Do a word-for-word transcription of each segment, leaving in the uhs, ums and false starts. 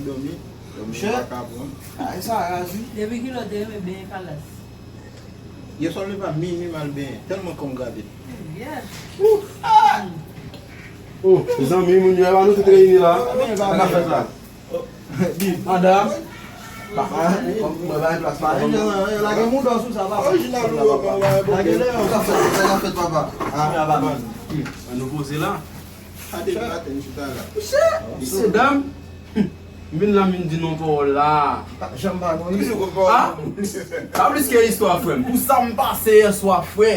Dòmi, dòmi, mwen pa ka pran. Ay, sa raz, wi. Depi kilè w te renmen benyen kalas? Yè swa m leve a minui m al benyen, tèlman kò m grave. Yeah. Oh, zanmi, moun yo, e pa nou tout reyini la. Sa k ap fèt la? Madam. Papa, mwen bay plas pa. Yo lage mouda sou sa, papa. Orijinal ou yo, papa. Lage lè yo. Sa k ap fèt, sa k ap fèt, papa? Ah, papa. An nou poze la. Ate maten, chita la. Mesye dam, m vin la, m vin di non pawòl la. Janm pa gon. Toujou gon pawòl. Ah, pa plis ke istwa, frè m. Pou sa m pase yè swa, frè.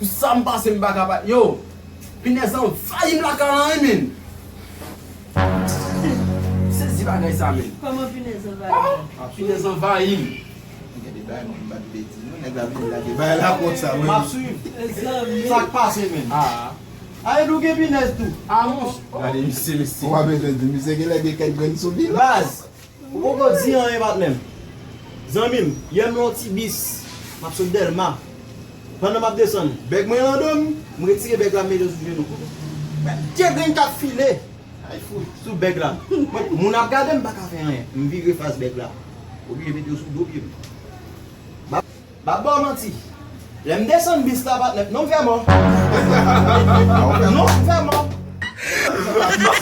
Pou sa m pase, m pa ka pa. Yo, pinèz anvayi m lakay la, wi, men. Sezi bagay sa, men. Kòman pinèz anvayi? Ah, pinèz anvayi m. Gen de bagay mwen m pa t vle di non, nèg la vin lage bagay la konsa, wi. M ap swiv. Sa k pase, men? Ah. Ay, nou gen pinèz tou. Ah, monchè. Gade misye, mesye. Ou pa bezwen di, misye gen lè gen kèk grenn sou li la. Baz, ou poko di anyen, patnè m. Zanmi m, yè m nan yon ti bis, m ap sot Dèlma. Pandan m ap desann, bèg mwen nan do m, m retire bèg la, m mete l sou jenou. Bèl grenn k ap file. Ay fout, sou bèg la. Mwen, moun ap gade m, m pa ka fè anyen. M vire fas bèg la. Oblije mete yo sou do pye m. M ap ba w manti. Lè m desann bis la, patnè, non, m fè mò. Non, m fè mò. Non,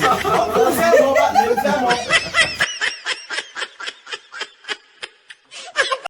m fè mò, patnè, m fè mò.